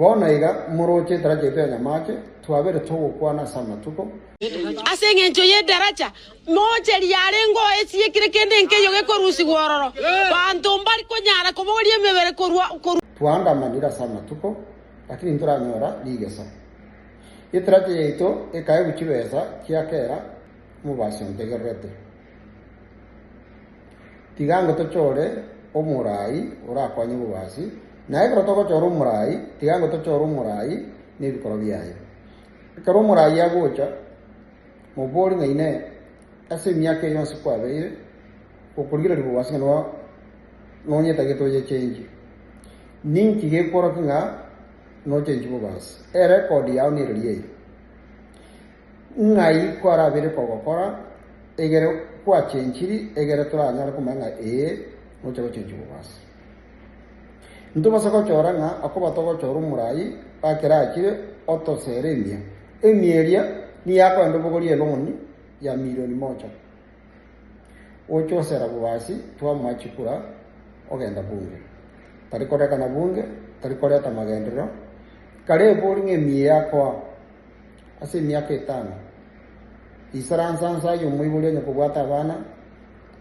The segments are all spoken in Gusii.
Bono iga moroche etaracha yaito ya Nyamache, twabere togokwana ase amatuko. Ase engencho y'edaracha, mocheri yarenge oo esiekire kende nkeiyo gekorusigwa ororo, banto mbari konyara kobogoria emebere korwa. Twaandamanire ase amatuko, lakini ntoranyora rigesa. Etaracha yaito ekaegwa chibesa chia kera omobasi ontegererete. Tiga ango tochore omorai orakonye obobasi, na ekero togochora omorai, tiga ango tochore omorai na ebikoro biaye. Ekero omorai agocha, mobori ng'a Inee, ase emiaka eye yonsi kwabeire gokorigereria bobasi ng'a noa nonyetagete oyechenchie? Ninki gekworokia ng'a nochenchie bobasi? Erekodi yao nereria eye. Ng'ai kwarabeire kogokora egere gwachenchiri egere toranyare komanya ng'a ee noche gochenchia obobasi? Ntobasa gochora ng'a okoba togochora omorai ekero achire otosere emia. Emia eria nigo akoenda obogoria eloni ya milioni moja. Oche osera bobasi twamoa chikura ogenda bunge. Tari korekana bunge, tari koreta magenderero, kare ebori ng'a emia yakoa. Ase emiaka etano, isaransa nse aye omoibori onye kobwata abana,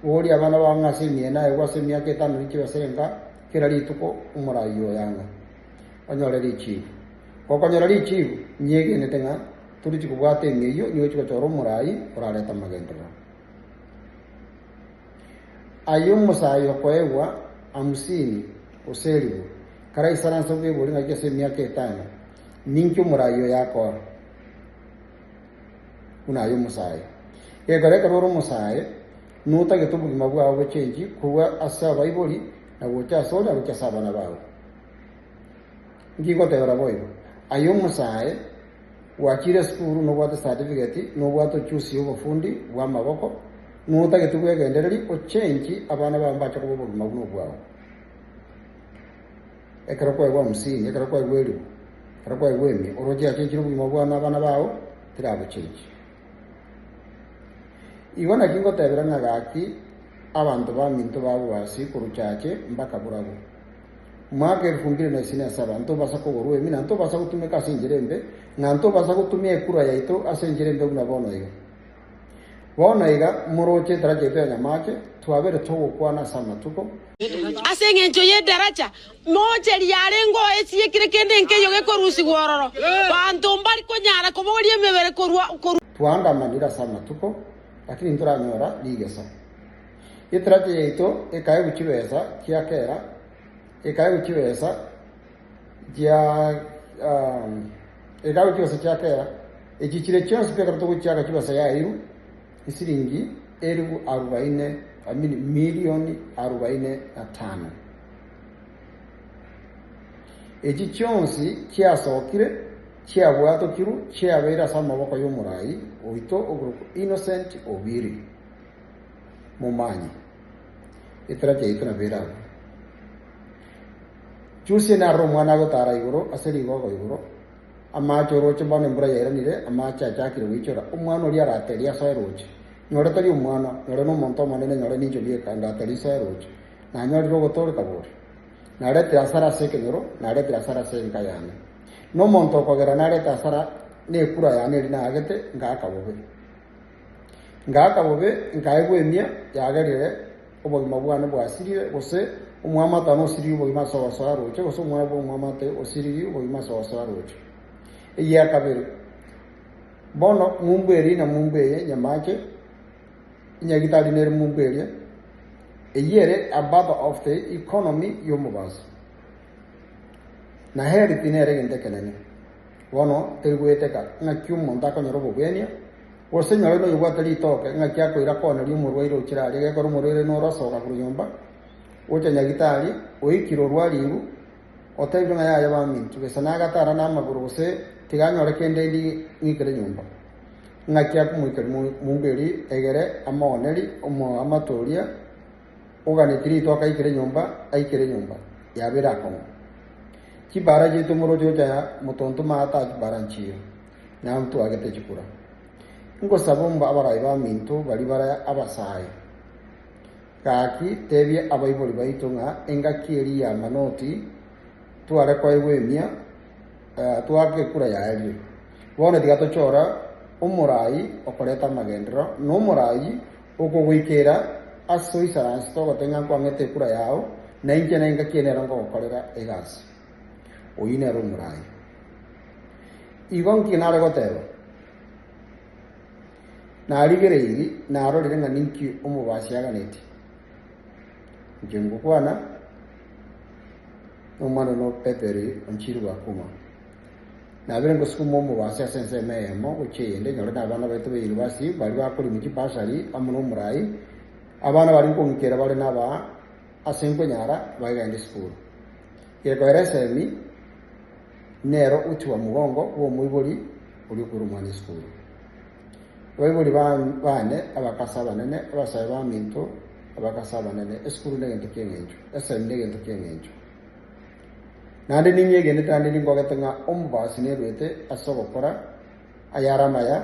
boria abana bao ng'a ase emiena aye ase emiaka etano ninche base nka kera rituko omoraai oyo ang'a onyore richibu. Gokonyora richibu, nyegenete ng'a torichi kobwata emia eyio nigo ochi gochora omoraai orarete amagenderero. Aye omosae okoegwa hamsini gose elifu, karaisaranse bwebori ng'aki ase emiaka etano, Ninki omoraai oyo akora? Buna aye omosae. Gekogera ekero ore omosae, notagete obogima bwao bochenchi korwa ase abaibori na gocha asore na gochia ase abana bao. Nki ngotebera boigo? Aye omosae, gwachire esukuru nobwate certificate, nobwate ochusi y'obofundi bw'amaboko, notagete bwegendererie ochenchi abana bao mbache koba obogima buna obwao. Ekero kwaigwa hamsini, ekero kwaigwa elifu, ekero kwaigwa emia, oroche yachenchire obogima bwao na abana bao, teragochenchia. Igo naki ngotebera ng'a gaki abanto baminto babwasi korwa chache mpaka borabu. Mwaka elfu mbili na isini na saba ntobasa kogorwa emi na ntobasa gotumeka ase enchera embe, ng'a ntobasa gotumia ekura yaito ase enchera embe buna bono iga. Bono iga moroche etaracha yaito ya Nyamache, twabere togokwana ase amatuko. Ase engencho y'edaracha, mocheri yarenge oo esiekire kende nkeiyo gekorusigwa ororo, banto mbari konyara kobogoria emebere korwa. Twaandamanire ase amatuko, lakini ntoranyora rigesa. Etaracha yaito ekaegwa chibesa chia kera, ekaegwa chibesa chia ekaegwa chibesa chia kera, echi chire chionsi pi ekero togochiaka chibesa yairwe. Esiringi elifu arubaine, I mean milioni arubaine na tano. Echi chionsi chiasokire, chiabwatokirwe, chiabeire ase amaboko y'omorai oito okorokwa Innocent Obiri. Momanye, etrack yaito nabo ere abwo. Chusie naroro omwana agotara igoro ase rigogo igoro. Amaache orooche bono embura yairanire, amaache achakire goichora. Omwana oria araterie asoe rooche. Nyore tari omwana, nyore nomonto omonene, nyore ninche bweka, ndaterie nsoe rooche. Nanyorire ogotooreka bori. Naretire asara ase ekenyoro, naretire asara ase enka yane. Nomonto okogera narete asara nekura yane eria naagete, ngaaka bobe. Ngaaka bobe, nkaegwa emia yagerire obogima bwane bwasirire, gose omwamate one osiririe obogima ase ogosoa roche, gose omwana bw'omwamate osiririe obogima ase ogosoa roche. Eya kabere, bono mumbu eria na mumbu eye nyamache, enyagitari nere mumbu eria, eyio ere a birth of the economy y'omobaso. Na health nere egento ekenene. Bono teri goeteka ng'aki omonto akonyora obobwenia, Gose nyore noyobwate ritoke, ng'aki akoira kooneria omorwaire ochire aria, gekora omorwaire noro osoka korwa nyomba, gocha nyagitari, oikire orwariru, otebire ng'a yaya baminto, gese nagatara namagoro gose tiga anyore kende indi ng'ikere nyomba. Ng'aki akomoikeria momberi egere amooneri omoamate oria oganetie ritoke aikere nyomba, aikere nyomba, yabeire akong'u. Chibara chiaito moroche gocha motonto maate chibara nchiyo. na ntwagete chikura. Ngosaba omba abarai baminto baria bare abasae, gaki tebia abaibori baito ng'a engaki eria y'amanoti tware koegwa emia. Twaka ekura yaerire. Bono tiga tochora omorai okoreta amagenderero, na omorai okogoikera ase oisaransete ogoteba ng'a nkwang'ete ekura yao, na inche nengaki eye nero nkogokorera egasi. Oyio nere omorai. Igo nki nare goteba? Narigereiri, narorire ng'a ninki omobasi aganetie. Inche ngokwana nomwana one o Betheli onchiire gwakuma. Nabire ngosukuma omobasi ase ensemo eyemo gochia eyende, nyore nabana baito be university baria bakorima chibasari amo nomorai, abana baria nkong'ikera bare nabaa ase nkonyara bagende esukuru. Gekoera esemi nero uti wa mugongo bw'omoibori oria okoira omwana esukuru. Abaibori bane abakasa abanene, abasae baminto abakasa abanene, esukuru negento ki'eng'encho, esemi negento ki'eng'encho. Naende ninyegenete naende ningogete ng'a omobasi nerwete ase ogokora ayare amaya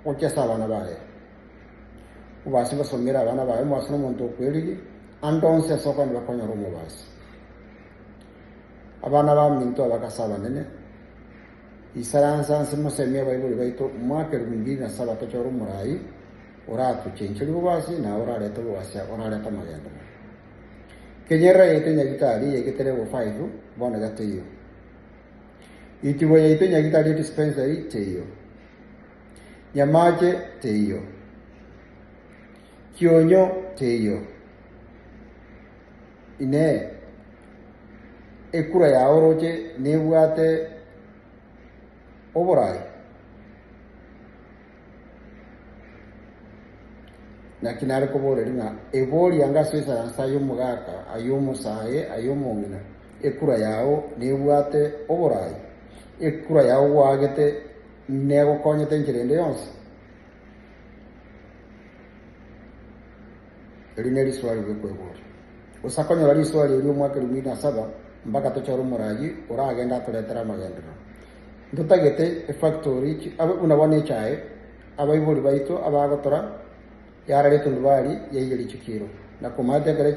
gochia ase abana baye. Omobasi ngosomere abana baye, omobasi nomonto okwerigia, ande onsi ase okogenda bakonyora omobasi. Abana baminto abakasa abanene, Isaransa nse mosemie abaibori baito omwaka elifu mbili na saba tochore omorai oratochencherie obobasi na orarete obobasi orarete amagenderero. Kenyerera yaito nyagitari yaigete level 5 bono iga teiyo. Itibo yaito nyagitari dispensary teiyo. Nyamache teiyo. Kionyo teiyo. Inee! Ekura yao oroche nebwate oborai? Naki nare koboreria ng'a eboria anga ase esaransa aye omogaka, aye omosae, aye omong'ina, ekura yao nebwate oborai? Ekura yao gwaagete negokonyete enchera ende yonsi? Eri neriswali ri'okweboria. Gose akonyora riswali erio omwaka elifu mbili na saba mpaka tochore omorayi oragende atoretere amagenderero. Ntotagete efactory chi abe buna bono echae abaibori baito abagotora yarara etundubari yaiyeria chikiro na komata ekero echae.